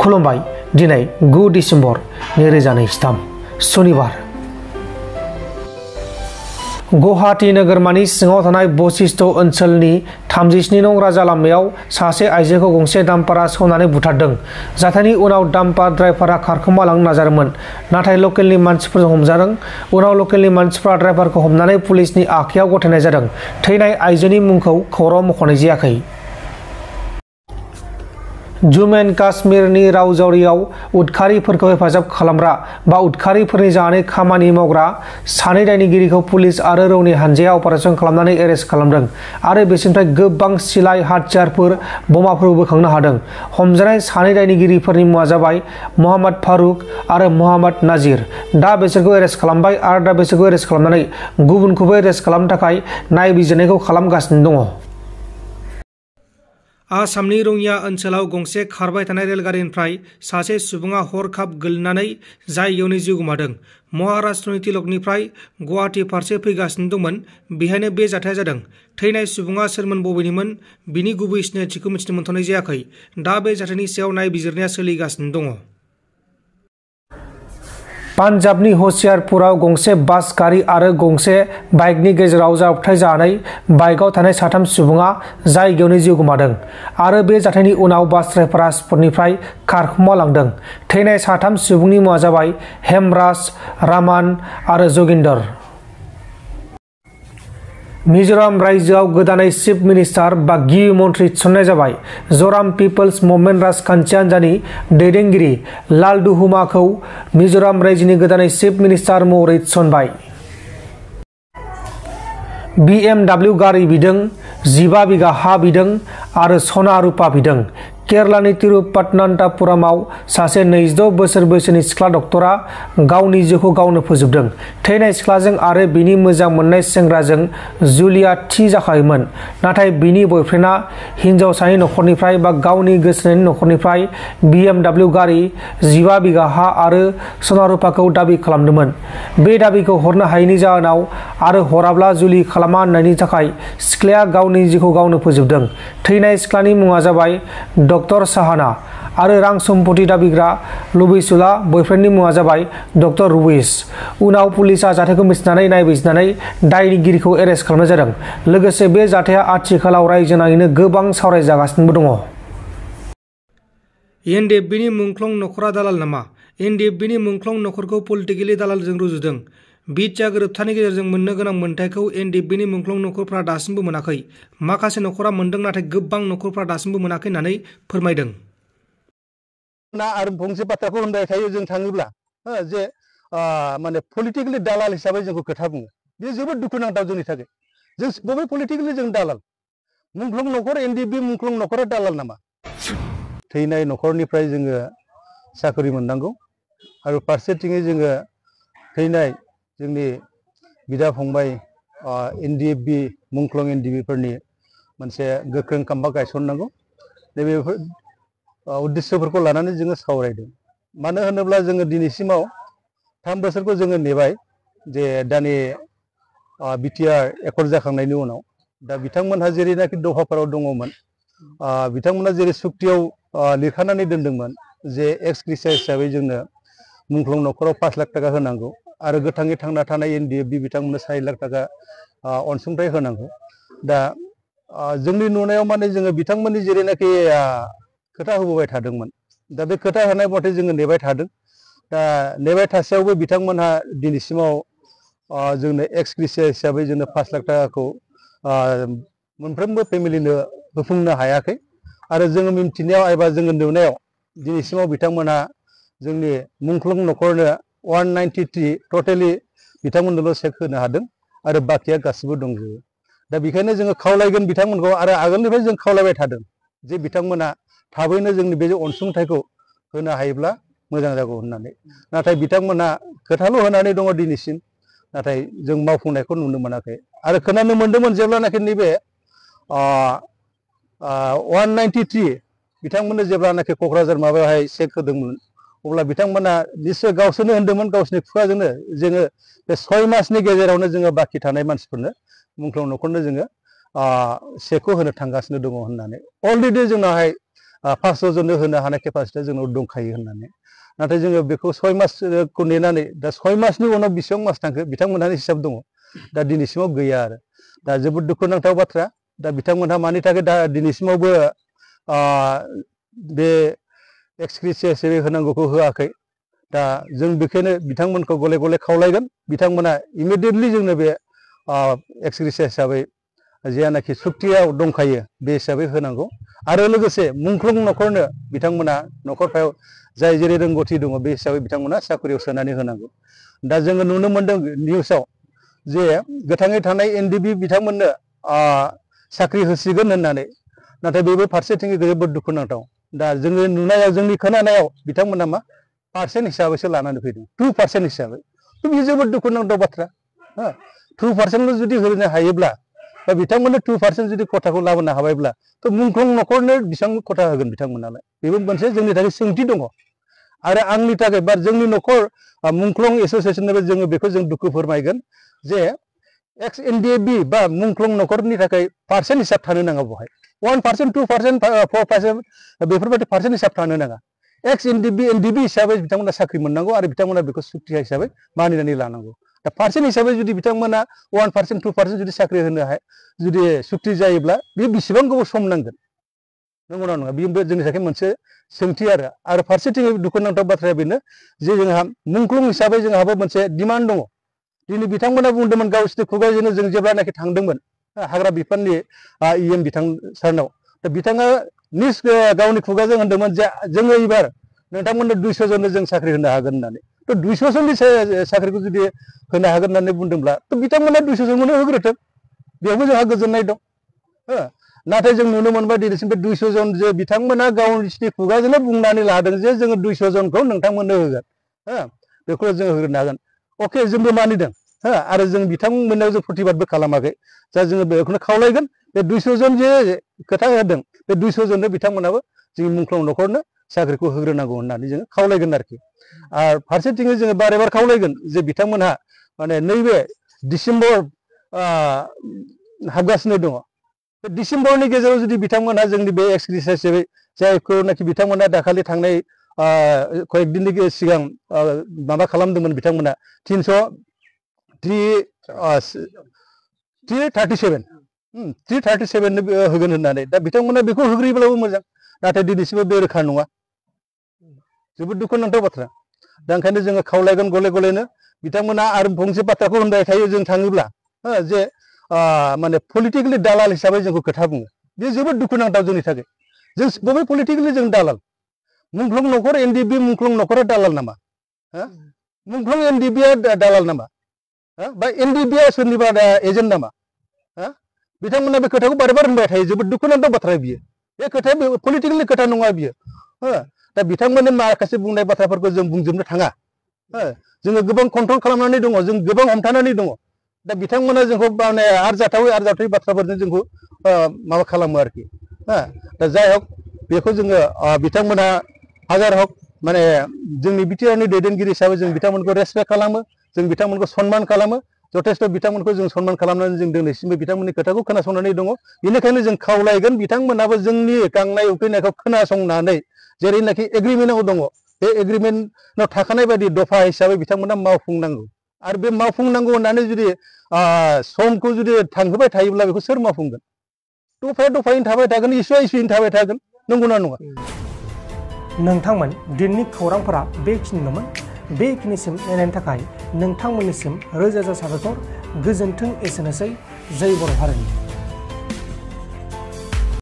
खुलुमबाय दिनै 9 डिसेम्बर 2023 शनिबार गुवाहाटी नोगोरमानि सिङाव थानाय बशिष्ठ ओनसोलनि 37 नं राजा लामायाव सासे आइजोखौ गंसे डाम्पारा सौनानै बुथारदों। जाथायनि उनाव डाम्पार ड्राइभारा खारखोमालांनो नाजादोंमोन, नाथाय लकेलनि मानसिफोरजों हमजादों। उनाव लकेलनि मानसिफोरा ड्राइभारखौ हमनानै पुलिसनि आखायाव गथायनाय जादों। थैनाय आइजोनि मुंखौ खौराङाव मख'नाय जायाखै। जम्मु एन्ड काश्मीरनि राजौरीआव उदखारिफोरखौ हेफाजाब खालामग्रा बा उदखारिफोरनि जानानै खामानि मावग्रा सानै दायनिगिरिखौ पुलिस आरो रौनि हानजाया अपारेसन खालामनानै एरेस्ट खालामदों आरो बिसोरनिफ्राय गोबां सिलाइ हाथियारफोर बमाफोरबो बोखांनो हादों। हमजानाय सानै दायनिगिरिफोरनि मुङा जाबाय मोहम्मद फारुक आरो मोहम्मद नाजिर। दा बिसोरखौ एरेस्ट खालामबाय आरो दा बिसोरखौ एरेस्ट खालामनानै गुबुनखौबो एरेस्ट खालामनो थाखाय नायबिजिरनायखौ खालामगासिनो दङ। आसामनि रङिया ओनसोलाव गंसे खारबाय थानाय रेलगारिनिफ्राय सासे सुबुङा हरखाब गोलैनानै जायगायावनो जिउ गोमादों। महाराष्ट्रनि तिलकनिफ्राय गुवाहाटी फारसे फैगासिनो दंमोन, बेहायनो बे जाथाया जादों। थैनाय सुबुङा सोरमोन, बबेनिमोन, बिनि गुबै सिनायथिखौ मिथिनो मोनथ'नाय जायाखै। दा बे जाथायनि सायाव नायबिजिरनाया सोलिगासिनो दङ। पान्जाबनि हशियारपुराव गंसे बास गारि आरो गंसे बाइकनि गेजेराव जाब्रबथाय जानानै बाइकआव थानाय साथाम सुबुङा जायगायावनो जिउ गोमादों आरो बे जाथायनि उनाव बास ड्राइभारा स्पटनिफ्राय खारखोमालांदों। थैनाय साथाम सुबुंनि मुङा जाबाय हेमराज, रामान आरो जगिन्दर। मिज'राम रायजोआव गोदानै चिफ मिनिस्टार बा गिबि मन्थ्रि थिसननाय जाबाय। जराम पिपल्स मुभमेन्ट राजखान्थि हान्जानि दैदेनगिरि लालदुहुमाखौ मिज'राम रायजोनि गोदानै चिफ मिनिस्टार महरै थिसनबाय। BMW गारि बिदों, 15 बिगा हा बिदों आरो सना रुपा बिदों। केरलानि तिरुपन्तपुरमाव सासे 26 बोसोर बैसोनि सिख्ला डक्टरा गावनि जिउखौ गावनो फोजोबदों। थैनाय सिख्लाजों आरो बिनि मोजां मोननाय सेंग्राजों जुलिया थि जाखायोमोन, नाथाय बिनि बयफ्रेन्डआ हिनजावसानि नखरनिफ्राय बा गावनि गोसोथोनायनि नखरनिफ्राय BMW गारि, 15 बिगा हा आरो सना रुपाखौ दाबि खालामदोंमोन। बे दाबिखौ हरनो हायैनि जाहोनाव आरो हराब्ला जुलि खालामा होननायनि थाखाय सिख्लाया गावनि जिउखौ गावनो फोजोबदों। थैनाय सिख्लानि मुङा जाबाय डक्टर साहाना आरो रां सम्पति दाबिग्रा लुबैसुला बयफ्रेन्डनि मुङा जाबाय डक्टर रुबिस। उनाव पुलिसआ जाथायखौ मिथिनानै नायबिजिरनानै दायनिगिरिखौ एरेस्ट खालामनाय जादों। लोगोसे बे जाथाया आथिखालाव रायजोनाङैनो गोबां सावरायजागासिनोबो दङ। ndfbनि मुंख्लं नखरा दालाल नामा? ndfbनि मुंख्लं नखरखौ पलिटिकेलि दालालजों रुजुदों। बिटिआ गोरोबथानि गेजेरजों मोननो गोनां मोन्थाइखौ ndfbनि मुंख्लं नखरफ्रा दासिमबो मोनाखै। माखासे नखरा मोनदों, नाथाय गोबां नखरफ्रा दासिमबो मोनाखै होननानै फोरमायदों। आरो फंसे बाथ्राखौ होनबाय थायो जों थाङोब्ला जे माने पलिटिकेलि दालाल हिसाबै जोंखौ खोथा बुङो। बे जोबोद दुखुनांथाव जोंनि थाखाय। जों बबे पलिटिकेलि जों दालाल? मुंख्लं नखर ndfb मुंख्लं नखरा दालाल नामा? थैनाय नखरनिफ्राय जोङो साख्रि मोननांगौ आरो फारसेथिङै जोङो थैनाय जोंनि बिदा फंबाय ndfb मुंख्लं ndfbफोरनि मोनसे गोख्रों खाम्फा गायसननांगौ। नैबेफोर उद्देश्यफोरखौ लानानै जोङो सावरायदों। मानो होनोब्ला जोङो दिनैसिमाव 3 बोसोरखौ जोङो नेबाय जे दानि बिटिआर एकर्ड जाखांनायनि उनाव। दा बिथांमोनहा जेरैनाखि दफाफोराव दङमोन, बिथांमोना जेरै सुक्तियाव लिरखानानै दोनदोंमोन जे एक्स ग्रेसिया हिसाबै जोंनो मुंख्लं नखराव 5 लाख थाखा होनांगौ आरो गोथाङै थांना थानाय ndfb बिथांमोननो 4 लाख थाखा अनसुंथाइ होनांगौ। दा जोंनि नुनायाव माने जोङो बिथांमोननि जेरैनाखि खोथा होबोबाय थादोंमोन, दा बे खोथा होनाय मथे जोङो नेबाय थादों। दा नेबाय थासेयावबो बिथांमोनहा दिनैसिमाव जोंनो एक्स ग्रेसिया हिसाबै जोंनो 5 लाख थाखाखौ मोनफ्रोमबो फेमिलिनो होफुंनो हायाखै आरो जोङो मिन्थिनायाव एबा जोङो नुनायाव दिनैसिमाव बिथांमोनहा जोंनि मुंख्लं नखरनो 193 टटेलि बिथांमोननोल' चेक होनो हादों आरो बाखिया गासिबो दंजोबो। दा बेखायनो जोङो खावलायगोन बिथांमोनखौ आरो आगोलनिफ्राय जों खावलायबाय थादों जे बिथांमोना थाबैनो जोंनि बे अनसुंथाइखौ होनो हायोब्ला मोजां जागौ होननानै। नाथाय बिथांमोना खोथाल' होनानै दङ दिनैसिम, नाथाय जों मावफुंनायखौ नुनो मोनाखै। आरो खोनानो मोन्दोंमोन जेब्लानाखि नैबे 193 बिथांमोननो जेब्लानाखि क'क्राझार माबायावहाय चेक होदोंमोन, अब्ला बिथांमोना निश्चय गावसोरनो होन्दोंमोन गावसोरनि खुगाजोंनो जोङो बे 6 मासनि गेजेरावनो जोङो बाखि थानाय मानसिफोरनो मुंख्लं नखरनो जोङो चेकखौ होनो थांगासिनो दङ होननानै। अलरेडि जोंनावहाय 500 जननो होनो हानाय केपासिटिया जोंनाव दंखायो होननानै नाथाय जोङो बेखौ 6 मासखौ नेनानै दा 6 मासनि उनाव बेसेबां मास थांखो बिथांमोनहा हिसाब दङ दा दिनैसिमाव गैया आरो दा जोबोद दुखुनांथाव बाथ्रा दा बिथांमोनहा मानि थाखाय दा दिनैसिमावबो बे एक्सग्रेसिया हिसाबै होनांगौखौ होआखै दा जों बेखायनो बिथांमोनखौ गले गले खावलायगोन बिथांमोना इमिडियेटलि जोंनो बे एक्सग्रेसिया हिसाबै जेनाखि सुक्तियाव दंखायो बे हिसाबै होनांगौ आरो लोगोसे मुंख्लं न'खरनो बिथांमोना न'खरफ्राव जाय जेरै रोंगौथि दङ बे हिसाबै बिथांमोना साख्रियाव सोनानै होनांगौ दा जोङो नुनो मोनदों निउसाव जे गोथाङै थानाय एनडिबि बिथांमोननो साख्रि होसिगोन होननानै नाथाय बेबो फारसेथिं जोबोद दुखुनांथाव दा जोङो नुनायाव जोंनि खोनानायाव बिथांमोना मा % हिसाबैसो लानानै फैदों 2% हिसाबै बेयो जोबोद दुखुनांथाव बाथ्रा 2%ल' जुदि होनो हायोब्ला बा बिथांमोननो 2% जुदि खथाखौ लाबोनो हाबायब्ला थ' मुंख्लं न'खरनो बेसेबां खथा होगोन बिथांमोनालाय बेबो मोनसे जोंनि थाखाय सोंथि दङ आरो आंनि थाखाय बा जोंनि न'खर मुंख्लं एस'सियेसननिबो जोङो बेखौ जों दुखु फोरमायगोन जे एक्स एनडिएफबि बा मुंख्लं न'खरनि थाखाय % हिसाब थानो नाङा बहाय 1% 2% 4% बेफोरबायदि % हिसाब थानो नाङा एक्स एनडिबि हिसाबै बिथांमोना साख्रि मोननांगौ आरो बिथांमोना बेखौ सुक्ति हिसाबै मानिनानै लानांगौ दा % हिसाबै जुदि बिथांमोना 1% 2% जुदि साख्रि होनो हाय जुदि सुक्ति जायोब्ला बे बेसेबां गोबाव सम नांगोन नंगौना नङा बेयो जोंनि थाखाय मोनसे सोंथि आरो फारसेथिं दुखुनांथाव बाथ्राया बेनो जे जोंहा मुंख्लं हिसाबै जोंहाबो मोनसे डिमान्ड दङ दिनै बिथांमोना बुंदोंमोन गावसोरनि खुगाजोंनो जों जेब्लानाखि थांदोंमोन हाग्रा बिफाननि EM बिथां सारनाव दा बिथाङा गावनि खुगाजों होनदोंमोन जे जोङो एबार नोंथांमोननो 200 जननो जों साख्रि होनो हागोन होननानै थ' 200 जननि साख्रिखौ जुदि होनो हागोन होननानै बुंदोंब्ला थ' बिथांमोना 200 जनखौनो होग्रोथों बेयावबो जोंहा गोजोननाय दं नाथाय जों नुनो मोनबाय दिनैसिम बे 200 जन जे बिथांमोना गावनि खुगाजोंनो बुंनानै लादों जे जोङो 200 जनखौ नोंथांमोननो होगोन बेखौ जोङो होनो हागोन अके जोंबो मानिदों आरो जों बिथांमोननाव जों प्रतिबादबो खालामाखै जा जोङो बेखौनो खावलायगोन बे 200 जन जे खोथा होदों बे 200 जननो बिथांमोनाबो जोंनि मुंख्लं न'खरनो साख्रिखौ होग्रोनांगौ होननानै जोङो खावलायगोन आरोखि आरो फारसेथिङै जोङो बारे बारे खावलायगोन जे बिथांमोनहा माने नैबे डिसेम्बर हाबगासिनो दङ बे डिसेम्बरनि गेजेराव जुदि बिथांमोनहा जोंनि बे एक्सग्रेसिया हिसाबै जायखौनाखि बिथांमोना दाखालि थांनाय कয়েक दिननि सिगां माबा खालामदोंमोन बिथांमोना 337 होगोन होननानै दा बिथांमोना बेखौ होग्रोयोब्लाबो मोजां नाथाय दिनैसिमबो बे रोखा नङा जोबोद दुखुनांथाव बाथ्रा दा ओंखायनो जोङो खावलायगोन गले गलेनो बिथांमोना आरो फंसे बाथ्राखौ होनबाय थायो जों थाङोब्ला जे माने पलिटिकेलि दालाल हिसाबै जोंखौ खोथा बुङो बे जोबोद दुखुनांथाव जोंनि थाखाय जों बबे पलिटिकेलि जों दालाल मुंख्लं न'खर एनडिबि मुंख्लं न'खरा दालाल नामा मुंख्लं एनडिबिया दालाल नामा बा एनडिबिया सोरनिबा एजेन्ट नामा बिथांमोना बे खोथाखौ बारे बारे होनबाय थायो जोबोद दुखुनांथाव बाथ्रा बियो बे खोथाया पलिटिकेलनि खोथा नङा बियो दा बिथांमोननि माखासे बुंनाय बाथ्राफोरखौ जों बुंजोबनो थाङा जोङो गोबां कन्ट्रल खालामनानै दङ जों गोबां हमथानानै दङ दा बिथांमोना जोंखौ माने आरजाथावै बाथ्राफोरजों जोंखौ माबा खालामो आरोखि दा जाय हक बेखौ जोङो बिथांमोना हाजार हक माने जोंनि बिटिआरनि दैदेनगिरि हिसाबै जों बिथांमोनखौ रेसपेक्ट खालामो जों बिथांमोनखौ सनमान खालामो जथेस्थ' बिथांमोनखौ जों सनमान खालामनानै जों दिनैसिमबो बिथांमोननि खोथाखौ खोनासंनानै दङ बेनिखायनो जों खावलायगोन बिथांमोनाबो जोंनि गांनाय उखैनायखौ खोनासंनानै जेरैनाखि एग्रिमेन्टआव दङ बे एग्रिमेन्टआव थाखानाय बायदि दफा हिसाबै बिथांमोना मावफुंनांगौ आरो बे मावफुंनांगौ होननानै जुदि समखौ जुदि थांहोबाय थायोब्ला बेखौ सोर मावफुंगोन दफायैनो थाबाय थागोन इस्युयैनो थाबाय थागोन नंगौना नङा नोंथांमोन दिननि खौरांफोरा बेखिनिल'मोन बेखिनिसिम नायनायनि थाखाय नोंथांमोननिसिम रोजा रोजा साबायखर गोजोन्थों एसेनोसै जय बर' हारिनि